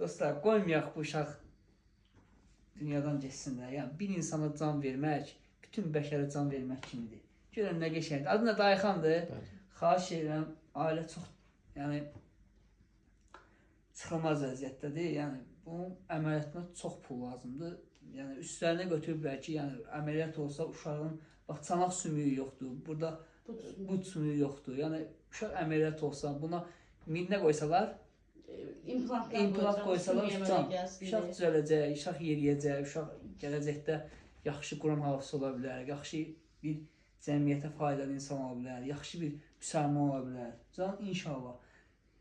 Dostlar, qoymayaq bu uşaq dünyadan getsin də. Yəni bir insana can vermək, bütün bəşərə can vermək kimidir. Görün nə qəşəngdir. Adı nə Dayxandır? Bəli. Xahiş edirəm, ailə çox, yəni çıxılmaz vəziyyətdədir. Yəni bunun əməliyyatına çox pul lazımdır. Yəni üstlərinə götürüblər ki, yəni əməliyyat olsa uşağın bax çanaq sümüyü yoxdur. Burada bud sümüyü yoxdur. Yəni uşaq əməliyyat olsa buna minnə qoysalar, İmplant qoysalar qoysalar, uşaq düzələcək, uşaq yeriyəcək, uşaq gələcəkdə yaxşı Quran hafizi ola bilər, yaxşı bir cəmiyyətə faydalı insan ola bilər, yaxşı bir müsəlman ola bilər. Can inşallah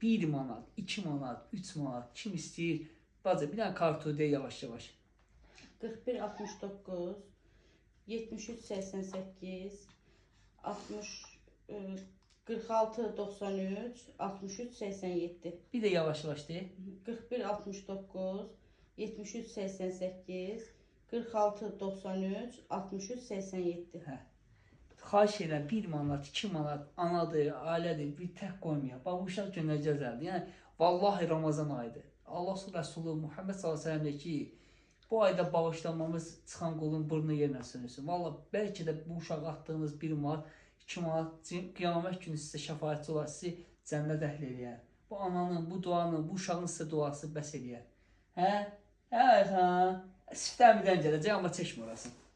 1 manat, 2 manat, 3 manat kim istəyir, bacı bir dənə kartu de yavaş-yavaş. 41 69 73 88 60 46 93 63 87. Bir də yavaş-yavaş de. 41 69 73 88 46 93 63 87. Hə. Xahiş edirəm 1 manat, 2 manat anadır, ailədir, bir tək qoymayaq. Bax bu uşaq göndərəcəklərdir. Yəni vallahi Ramazan ayıdır. Allah Rəsulü Muhammed sallallahu əleyhi və səlləm deyir ki, bu ayda bağışlanmamız çıxan qulun burnu yerlə sürünsün. Vallahi bəlkə də bu uşağa atdığınız 1 manat, 2 manat qiyamət günü sizə şəfaətçi olar, sizi cənnət əhli eləyər. Bu ananın, bu duanın, bu uşağın sizə duası bəs eləyər. Hə? Hə, Ayxan. Siftəmidən gələcək, amma çəkmə orasını.